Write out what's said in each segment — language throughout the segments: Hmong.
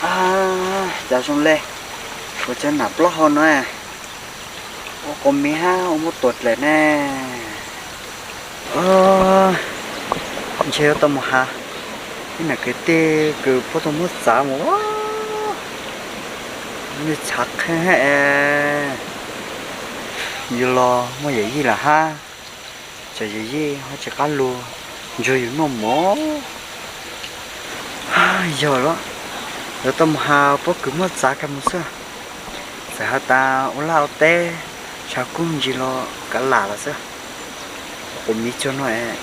A, cas zoo le, ua cov nam plaub hau no ua quav miv hab ua muab tuam dlaim ne. Ntshe yuav tau mus has ib nam kwv tij kws puab tau muab txav mus, nws txhav qhee hab es. Yus los muaj yawm yij lawm hab, tsam yawm yij ho tsis qab lug nrug yus noj mov. Yog los, yuav tau mus has puab kws muab txav kag mus xwb. Txawm has tas ua laj ua teb, tshav kub ntsis los kav lam los xwb. Quav miv tsuag no es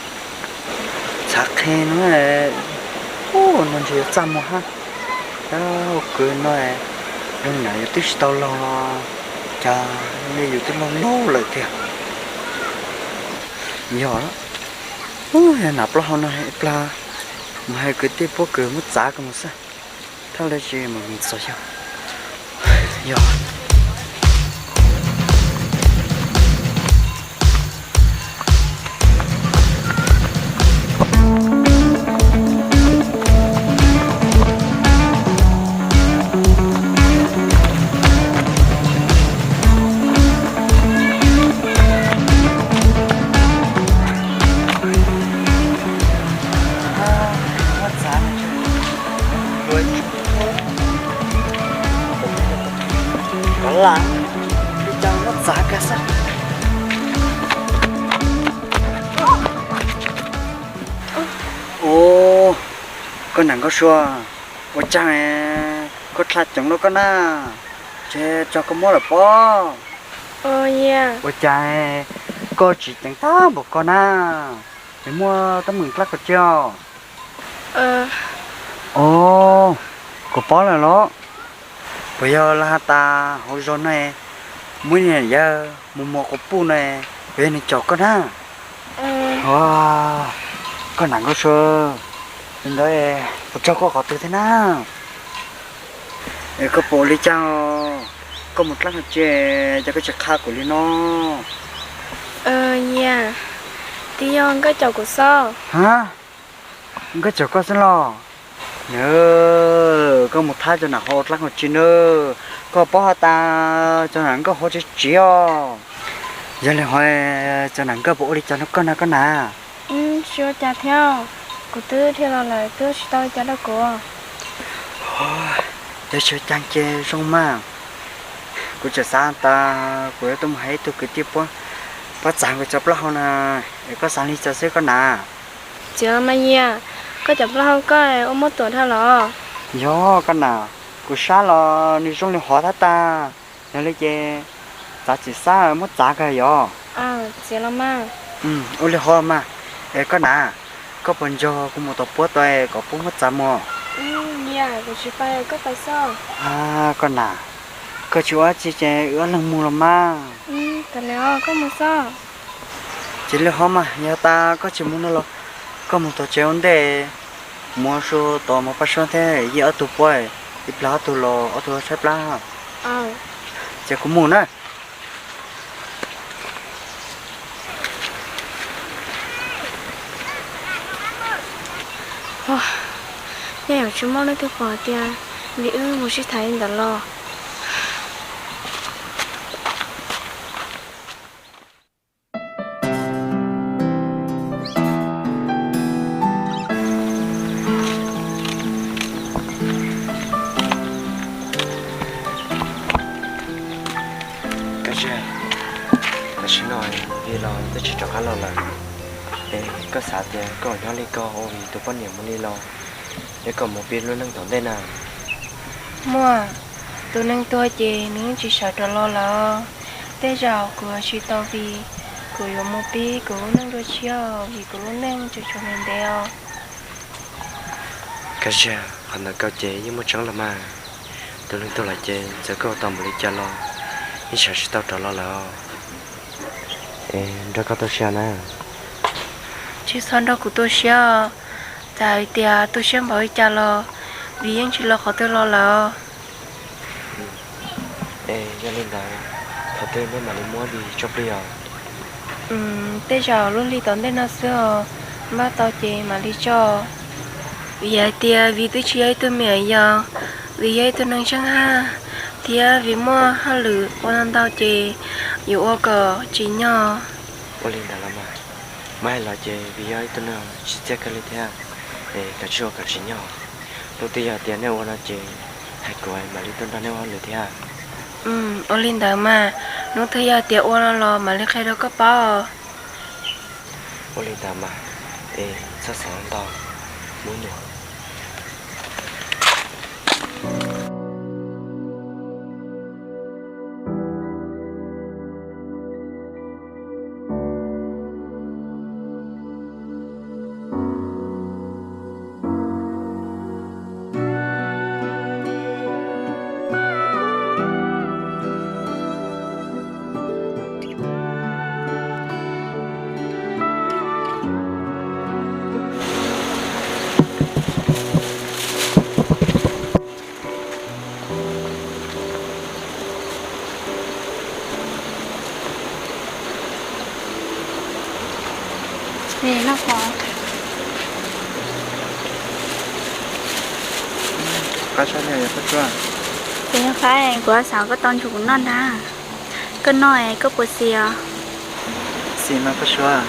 txhav qhee no, ub, no ntshe yuav txaj muag hab. Ua kwv no, zoo li nam yus twb tsis tau laug los cas yus twb laug laug lawm tiag. Yog los, nam plaub hau no ib plag mus has kwv tij puab kws muab txav kag mus xwb, thaj le tsis mus txog yog. Yog. Kav lam, li cas muab txav kag xwb. Ua, koj nam Nkauj Sua, ua caag koj dlha coov lug koj na, ces tso koj mob lawm pob. Ua caag koj tsis ceev tag npaum ko na, es muaj teeb meem dlaab qhov tsi os? Os, kuv paub lawm los. Puas yog lawv has tas hauv zog no muaj niam yawg mus muag quas puj no, puas yog nws caum koj na? Koj nam Nkauj Sua, li ntawd kuv tso koj qhov twg thiab na? Es koj puas ua li cas? Koj mus dlaab qhov tsi, cas koj tsis qha kuv li no? Yog, twb yog Nkauj caum kuv xwb. Ha, Nkauj caum koj xwb los? Nws, koj mus thab cov nam ho ua dlaab qhov tsi na? Koj paub has tas cov nam Nkauj ho tsis tsiv os. Yog li ho cov nam Nkauj puas ua li cas rau koj na koj nam? Tsis ua cas thiab, kuv twb dhia los lawm twb tsis tau li cas rau kuv. Yog tsis ua cas ces zoo mas. Kuv tseem xav tas kuv yuav tuaj mus has ib tug kwv tij puab, puab txav kuv cov plaub hau na, es koj xav li cas xwb koj nam? Txiav los mas Yias, koj cov plaub hau koj ua muab tuam dhau los? Yog koj nam, kuv sab los nws zoo li hov thab tag, yog li ces txav txim xab muab txav kag yog. Txiav los mas. Ua li hov mas, es koj nam, koj puas nrog kuv mus tom puab tod kom puab muab txav mus? Koj nam, koj tsis ua dab tsi ces wb ob leeg mus los mas. Ces li hov mas, yog tas koj tsis mus no los koj mus tom tsev ua ntej, mus su tom mus Paj Suab thiab Yias ob tug puab, ib plag ob tug los ob tug tshaib plab. Ces kuv mus na. Nyaj yuav tsis muaj leej twg pom tias vim wb mus sib tham li ntawd los. Koj Tsiaj, tam sim no mus plig los twb tsis rov qab los lawm. Es koj xav tias koj nyob li ko ua vim tus poj niam mus li los, es koj mus plig lub neej tom ntej na? Muaj, tus neeg tuag ces nws yeej tsis sawv rov los lawm. Tej zaum kuv yuav tsis tau vim kuv yuav mus pib kuv lub neej dua tshiab vim kuv lub neej tseem tshuav ntev ntev os. Koj Tsiaj, qhov ntawd koj ces yeej muaj tseeb los mas. Tus neeg tuag lawm ces txawm koj ua tau npaum li cas los yeej sawv tsis tau rov los lawm. Es nrog koj tu siab na. Tsis txhob nrog kuv tu siab. Txawm hais tias tu siab npaum li cas los vim yeej tsis los qhov twg los lawm. Es yog li ntawd, thaum twg neb mam li muab vim tso plig os? Tej zaum lub hli tom ntej no xwb os, npaj tau ces mam li tso. Vim hais tias vim twb tsis yog ib tug me nyuam yaus, Vim yog ib tug neeg tseeb haj thiab vim muaj hauj lwm ua ntau ntau ces yuav ua kom tsim nyog. Ua li ntawd los mas, muab hais los ces vim yog ib tug neeg tsim txiaj kawg li thiab, es koj tsis ua kom tsim nyog. Hnub twg yog tias nej ua no ces hais kuv mam li tuaj nrog nej ua hauj lwm thiab. Ua li ntawd mas, hnub twg yog tias ua no los mam li qhia rau koj paub. Ua li ntawd mas, es txhob xav ntau, hnub no. Kuv xav koj tau ntsuag kuv noj ntag. Koj noj es koj puas xis os? Xis mas Paj Suav,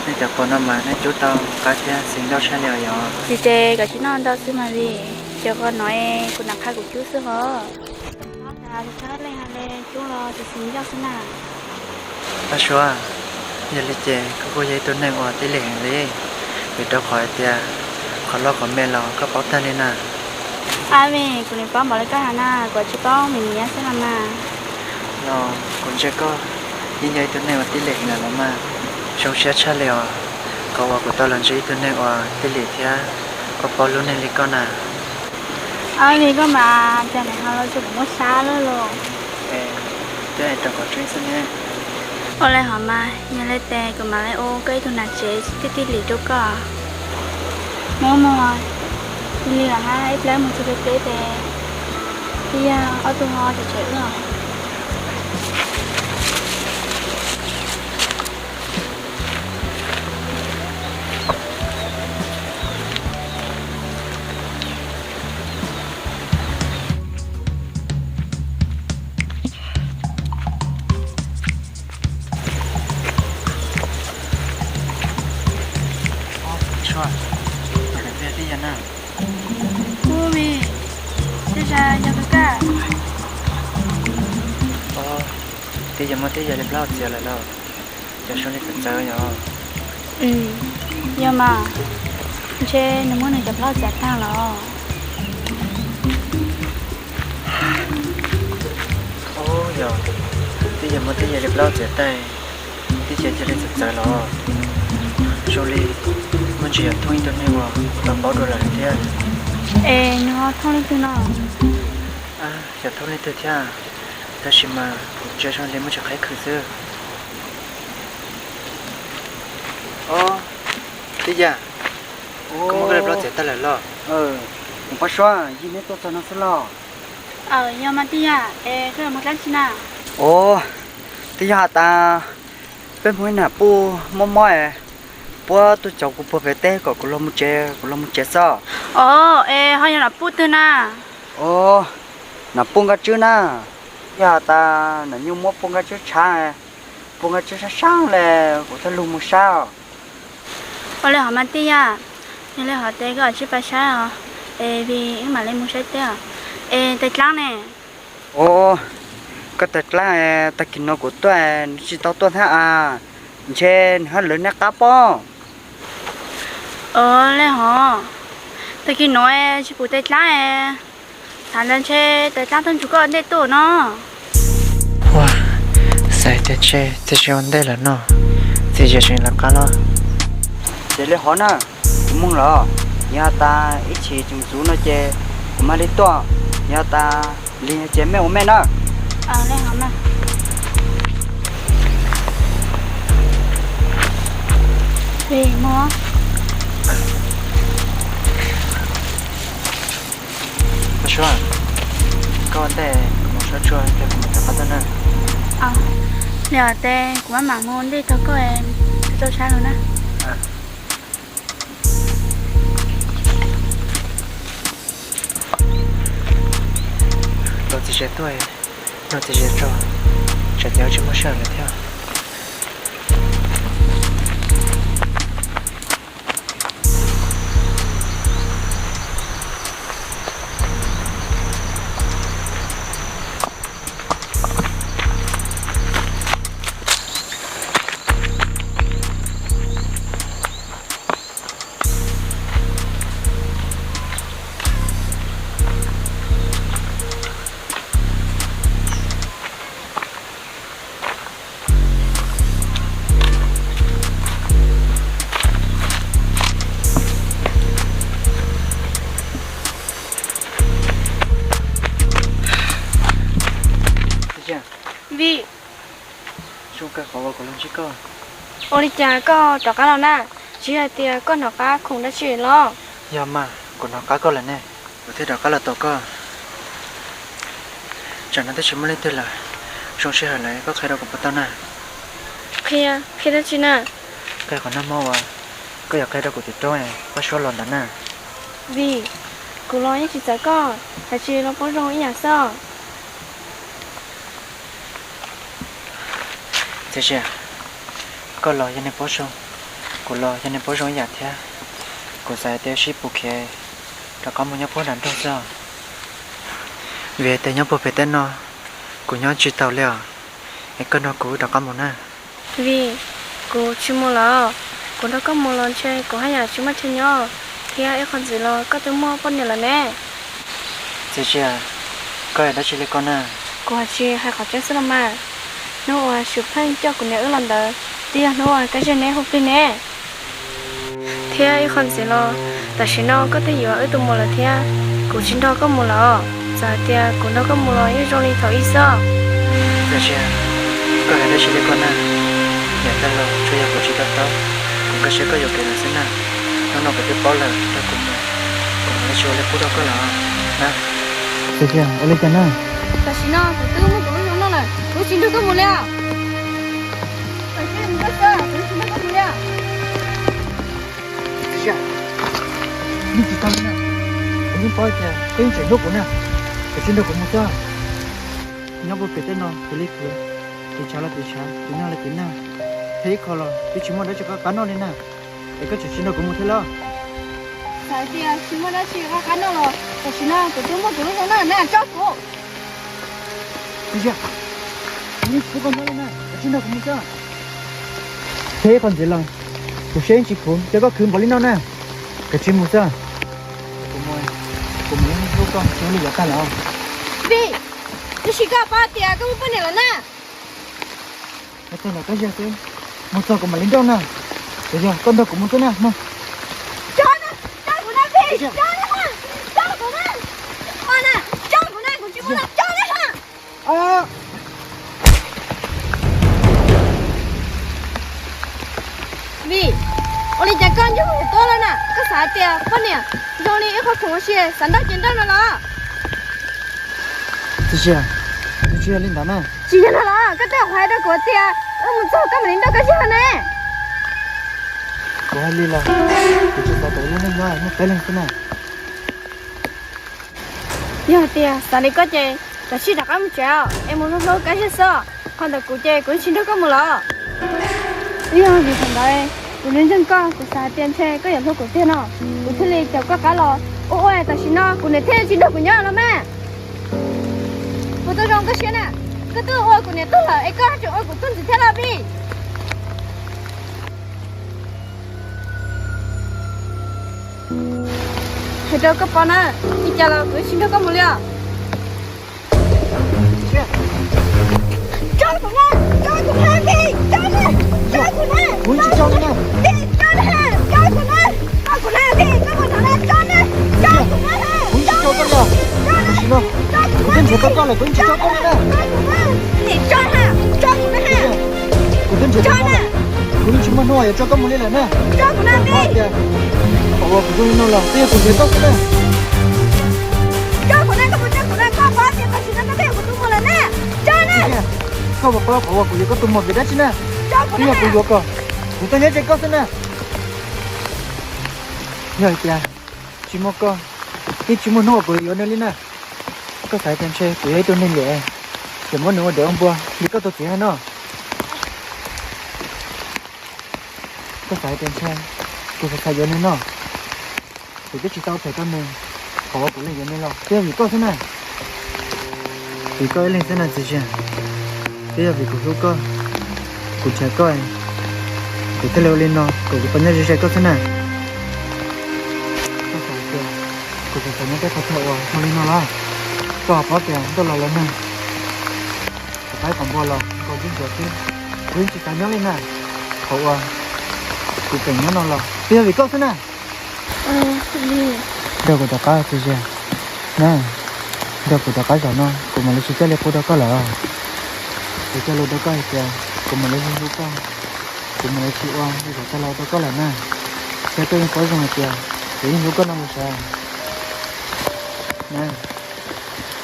nej cov qos no mas nej cub tau qab thiab xis nkauj tshaj li os. Xis ces koj tsis noj ntau xwb mas vim cov qos no es kuv nam qha kuv cub xwb hos. Tsis txhob leej hais li, cub los tsis xis nkauj xwb na. Paj Suav, yog li ces koj kuj yog ib tug neeg uas tib lim heev li, vim rau qhov hais tias qhov loj qhov me los koj paub tag li na. Ab, vim kuv nim paub npaum li koj hais na, kuv tsis paub me me xwb los mas. Los kuv ntsia koj yeej yog ib tug neeg uas tib lim heev lawm los mas, zoo siab tshaj li os, qhov uas kuv tau los ntsib ib tug neeg uas tib lim thiab uas paub lub neej li koj na. Ab, vim koj mas cas nim ho los txog kuv muab sab lawm los. Twb hais rau qhov tseeb xwb ne. Ua li hov mas, yog li ces kuv mam li ua koj ib tug nam tsev tib tib lim rau koj. Mus mus, cia li los hab ib plab mus txog peb peb ces, ib yam ob tug ho tseem tshem wb os. Ub, Tij Yas, yog koj koj. Tij Yas muab Tij Yas li plaub txiav lawm los? Cas zoo li txawv txawv yog? Yog mas, ntshe nws muab nws cov plaub txiav tag los. Ub, yog Tij Yas muab Tij Yas li plaub txiav tag, Tij Yas cia li txawv txawv los? Zoo li muaj ntsis yog thooj ib tug neeg uas tau paub dua lawm thiab. Es nws ho thooj leej twg no? Yog thooj leej twg thiab, tab sis mas kuv ntsia zoo li muaj tsis qhib khwv xwb. Ob, Tij Yas, koj muab koj li plaub txiav tag lawm los? Kuv pab suab yig neb tuaj txog no xwb los? Yog mas Tij Yas, es koj yuav mus dlaab tsi na? Ub, twb yog has tas peb muaj ib nam puj mob mob es puab tuaj caum kuv puag pem teb kom kuv los mus tsev, kuv los mus tsev xwb. Os, es ho yog nam puj twg na? Ub, nam puj Nkaj Tswb na. Yog has tas nam nyuj muab puj Nkaj Tswb tshav, puj Nkaj Tswb sab sab le, kuv thiaj lug mus saib os. Ua li hov mas Tij Yas, yog li hov tes koj tsij pab saib os, es vim wb mam li mus saib teb os. Es tais dlaab ne? Ub, koj tais dlaab, tag kis no kuv tuaj nws tsis tau tuaj thiab as, ntshe nws ho lawv neb qab pob. Ua li hov, tag kis no tsis pum tais dlaab, thaum ntawd ntshe tais dlaab tuaj nrug koj ua ntej tuaj no. Ua, xav tias ntshe txiv tsis ua ntej lawm no, txiv tseem lawv qab los. Ces li hov na, kuv moog lawm, yog has tas ib chim tseem ntxuv no ces kuv mam li tuaj, yog has tas lig ces mej ua mej na. Pab suab, koj ua ntej kuv mus saib tsuag thiab kuv mus rov qab tuaj na. Li os, tes kuv maj mam mus ua ntej tog koj, tau saib lawm na. Ces tuaj, no txiv zias tso, tsam ces tsis muaj sij hawm lawm thiab. Vim, zoo kawg qhov uas kuv los ntsib koj. Ua li cas koj rov qab los na? Tsis yog hais tias koj hnov qab khoom dab tsi los? Yog mas, kuv hnov qab koj lawm ne, kuv thiaj rov qab los tos koj. Tsam no twb tsis muaj leej twg lawm, zoo sij hawm lawm koj qhia rau kuv puas tau na? Qhia? Qhia dab tsi na? Qhia qhov nag hmo uas koj yuav qhia rau kuv tus roob Paj Suab los ntawd na. Vim, kuv los yeej tsis txawv koj, hais tsis los poob zoo ib yam xwb. Txiv Sia, koj los yog niag poob zoo, kuv los yog niag poob zoo ib yam thiab. Kuv xav tias sib pus khiav rov qab mus nyob puag nram nroog xwb os. Vim tias nyob puag pem tej no kuv nyob tsis taus li os, es koj nrog kuv rov qab mus na. Vim, kuv tsis mus lawm, kuv nrog koj mus los ntshe kuv haj yam tsis muaj chaw nyob, thiab ib qho ntxiv los koj twb muaj poj niam lawm ne. Txiv Sia, koj hais dab tsi li ko na? Kuv hais tsis hais qhov tseeb xwb los mas. Hnub uas Xus Pheej coj kuv niam wb los ntawd, twb yog hnub uas Kab Zej neb hu plig ne. Thiab ib qho ntxiv los, tam sim no koj twb yuav wb tus muam lawm thiab, kuv tsis nrog koj mus lawm. Txawm hais tias kuv nrog koj mus los yeej zoo li thaum ub xwb. Txiv Sia, koj hais dab tsi li ko na? Niam tais los tsuas yog kuv tsis to taub, kuv nkag siab koj yuam kev lawm xwb na. Hnub no kuv twb paub lawm, rau kuv mus, kuv mam li tsis ua li qub rau koj lawm na. Txiv Sia, ua li cas na? Tam sim no kuv twb muaj kuv lub zoo noj lawm, kuv tsis nrog koj mus li os. Tam sim no kuv tsis nrog koj mus li os. Txiv Sia, yeej tsis tau li na, kuv yeej paub tias koj yeej tseem hlub kuv na, koj tsis nrog kuv mus xwb. Nyob puag pem tej no khwv li khwv, tiv tshav los tiv tshav, tiv nag los tiv nag, thiab ib qho los twb tsis muaj dab tsi qab qab noj li na, es koj tseem tsis nrog kuv mus thiab los? Txawm tias tsis muaj dab tsi qab qab noj los tam sim no kuv twb muaj kuv lub zoo noj na, tso kuv. Txiv Sia, kuv yeej tsis pub koj nyob li na, koj tsis nrog kuv mus xwb. Thiab ib qho ntxiv los, kuv siab yeej tsis khuv cia koj khwv npaum li no na, koj tsis mus xwb. Kuv mus, kuv mus hlub koj tsis ua li yav tag lawm. Vim, tab sis koj paub tias koj muaj poj niam lawm na. Koj txog los koj zaj xwb, mus txog kuv mam li nrauj na. Ces yog koj nrog kuv mus xwb na, mus. Tso na, tso kuv na, Vim, tso na, tso kuv na, tso na, tso kuv na, kuv tsis mus na, tso na. Vim, ua li cas koj nco kuv tuaj lawm na? Koj xav tias poj niam zoo li ib qho khoom ua si xav nrauj ces nrauj no los? Txiv Sia, nws tsis yog li ntawd na. Tsis yog no los? Koj twb hais rau kuv tias wb mus txog koj mam li nrauj koj zaj ne. Kuv hais li los, kuv tsis xav kom lub neej nyob muaj peb leeg xwb na. Yog hais tias xav li koj ces, tam sim rov qab mus tsev es mus hlub hlub koj zaj xwb. Qhov ntawm kuv ces kuv tsis nrog koj mus lawm. Yog vim thaum ntawd kuv ntseeg koj, kuv xav tias ntshe koj yuav hlub kuv tiag no, kuv thiaj li caum koj qab los ua ua tam sim no kuv niam thiaj tsis nrog kuv nyob los mas. Kuv tau zoo koj siab na, koj twb ua kuv niam tuag lawm es koj tseem ua kuv tug ntxim thiab los Vim. Hais rau koj paub na, li cas los kuv tsis nrog koj mus li os. Tso kuv na, tso kuv na, Vim, tso na, tso kuv na, Vim, tso na, tso kuv na, tso kuv na, Vim, tso kuv na, tso na, tso kuv na, kuv tsis tso koj li os. Tam sim no kuv twb nrhiav tau koj lawm, kuv yeej tsis tso koj li na. Kuv twb nrhiav tau koj lawm, kuv yeej tsis muaj hnub yuav tso koj mus li lawm na. Koj paub tias qhov uas kuv zoo li no los twb yog kuv nrhiav koj xwb na. Koj puas paub qhov uas kuv yuav koj tus muam vim dab tsi na? Twb yog kuv yuav koj, kuv tuaj nyob ze koj xwb na. Yog hais tias tsis muaj koj, yeej tsis muaj hnub uas kuv yuav nws li na. Koj xav tias ntshe kuv yog ib tug neeg liam, ces muab nws ua dev ua npua li koj tus txiv hais no. Koj xav tias ntshe kuv xav xav yuav nws no, kuv twb tsis tau them rau nws, qhov uas kuv lees yuav nws los twb yog vim koj xwb na. Vim koj ib leeg xwb na Txiv Ziag, twb yog vim kuv hlub koj, kuv ntshaw koj, kuv thiaj li ua li no kom kuv tau nyob ze ze koj xwb na. Koj xav tias kuv tseem xav nyob tej qhov chaw uas zoo li no los? Koj paub tias ntuj los lawv neeg, kuv qaib kom npua los nkaus ntuj ntsuav xwb, kuv yeej tsis xav nyob li na. Qhov uas kuv tseem nyob no los twb yog vim koj xwb na. Nrog kuv rov qab Txiv Ziag na, nrog kuv rov qab zaum no kuv mam li tsis coj li qub rau koj lawm. Kuv cog lus rau koj hais tias kuv mam li hlub koj, kuv mam li tsis ua li zam tag los rau koj lawm na. Thiab koj yeej paub zoo hais tias kuv yeej hlub koj no mus sav na.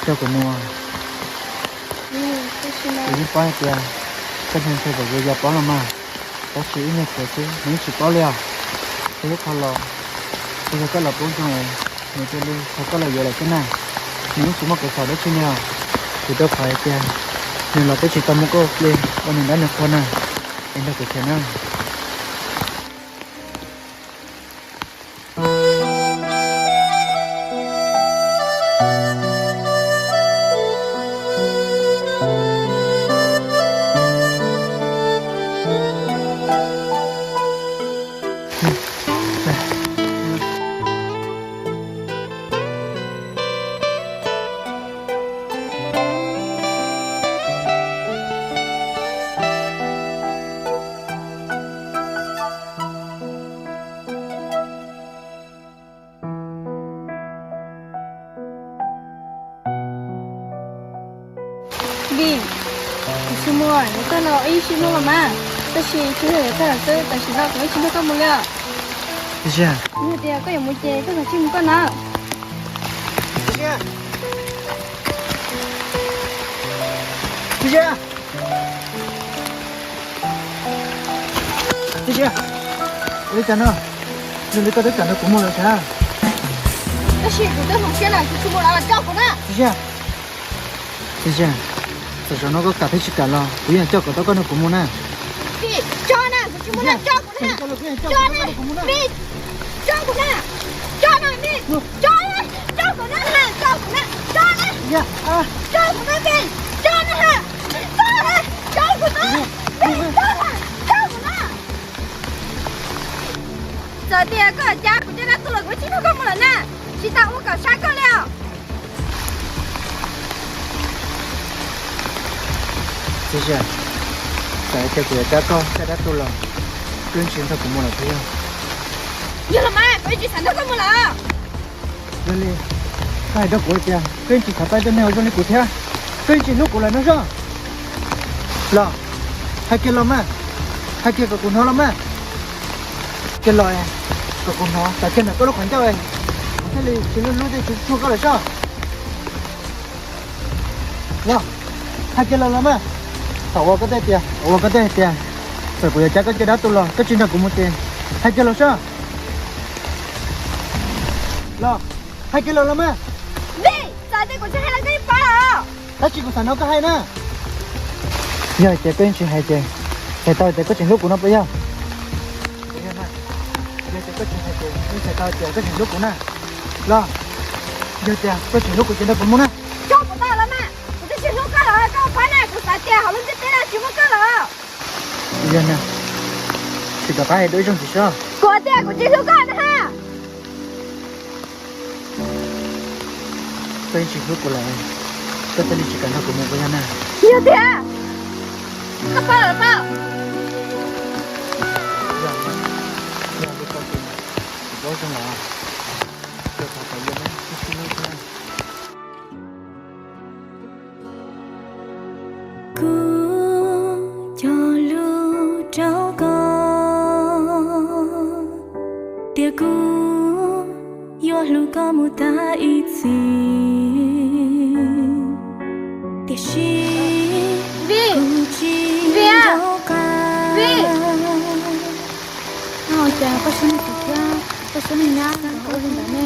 Rau kuv mus, kuv yeej paub hais tias koj ntshaw ntshaw kom kuv yog paub los mas, tab sis ib nyuag txawv xwb nws yeej tsis paub li os. Txog lub qhov los, txog yog koj los paub zoo es nws cia li thov koj los yuav lawm xwb na. Nws yeej tsis muaj kev xav dab tsi li os, vim rau qhov hais tias nws los twb tsis tau muab koj ua plig ua nws dab nws qhua na. Es nrog kuv khiav na. Vim, kuv tsis mus, yuav tag los wb yeej sib hlub los mas. Tab sis tsis yog yuav tag lawm xwb, tam sim no kuv yeej tsis nrog koj mus li os. Txiv Ziag, yog tias koj yuav mus ces koj kav tsij mus koj na. Txiv Ziag, Txiv Ziag, Txiv Ziag, ua li cas no? Yog li koj twb kam nrog kuv mus lawm thiab. Tab sis kuv twb hloov siab lawm, kuv tsis mus lawm, tso kuv na. Txiv Ziag, Txiv Ziag, txawm zaum no koj kam thiab tsis kam los kuv yeej coj kom tau koj nrog kuv mus na. Vim, tso na, kuv tsis mus na, tso kuv na. Tso na, Vim, tso kuv na. Tso na, Vim, tso na, tso kuv na, tso kuv na, tso na. Tso kuv na, Vim, tso na, tso na, tso kuv na, Vim, tso na, tso kuv na. Txawm tias koj yuav cab kuv caj dab tuaj los kuv tsis nrog koj mus lawm na, tsis tas ua kom sab koj li os. Txiv Ziag, txawm hais tias kuv yuav cab koj caj dab tuaj los koj yeej tsis nrog kuv mus lawm puas yog? Yog los mas, kuv yeej tsis xav nrog koj mus lawm. Yog li, koj hais rau kuv hais tias koj yeej tsis xav tau ib tug neeg uas zoo li kuv thiab, koj yeej tsis hlub kuv lawm no soj. Los, hais kiag los mas, hais kiag kom kuv hnov los mas. Kiag los, kom kuv hnov, txawm kiag ntawm koj lub qhov ncauj, kuv thiaj li tsis hlub hlub thiab tsis tshua koj lawm soj. Los, hais kiag los los mas. Thaum uas koj teb tias, uas koj teb hais tias txawm kuv yuav cab koj caj dab tuaj los koj tsis nrog kuv mus ces hais kiag los soj. Los, hais kiag los los mas. Vim, txawm tias kuv tsis hais los koj yeej paub. Tab sis kuv xav hnov koj hais na. Yog hais tias koj yeej tsis hais ces txhais tau tias koj tseem hlub kuv no puas yog? Yog tias koj tsis hais ces yeej txhais tau tias koj tseem hlub kuv na. Los, yog tias koj tseem hlub kuv ces nrog kuv mus na. Tso kuv tau los mas, kuv twb tsis hlub koj lawm, koj paub na, kuv xav tias hauv lub ntiaj teb no tsis muaj koj lawm. Yog na, tsis rov qab hais dua ib zaug ntxiv soj. Kuv tias kuv tsis hlub koj na ha. Koj yeej tsis hlub kuv lawm, koj thiaj li tsis kam nrog kuv mus puas yog na? Yog tiag, koj paub lawm paub. Yog, yog li koj tias, kuv paub zoo lawm, rau qhov thaum yog ne wb sib hlub thiab. Kuv cog lus rau koj tias kuv yuav hlub koj mus tas ib txhis, tiam sis Vim, kuv tsis Vim, nco qab. Vim. Ua cas koj siab me ntsis thiab, koj siab me nyab ua li ntawd ne?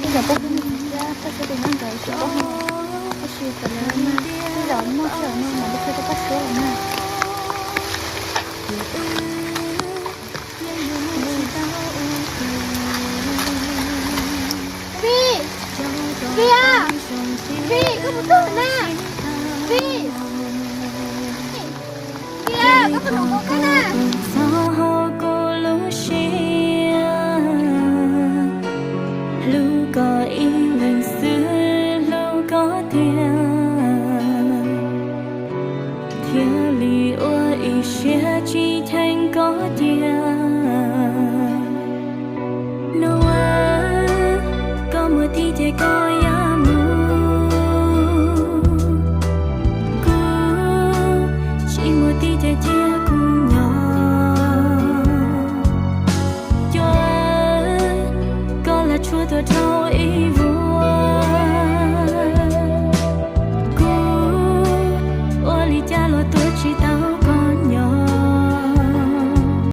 Ua cas koj siab me ntsis thiab, Koj suav tus no nkawd suav koj ho, tab sis tam lawv mas tej zaum muaj sij hawm no mam li qhia rau koj suav los na. Vij, Vij a, Vij, koj puas tuaj na? Vij, Vij a, koj puas hnov kuv qab na? Txog hauv kuv lub siab, hlub koj ib leeg xwb, hlub koj tiag, thiaj li ua ib siab tsis cheem koj tiag. Nuj, koj muaj txiv ces koj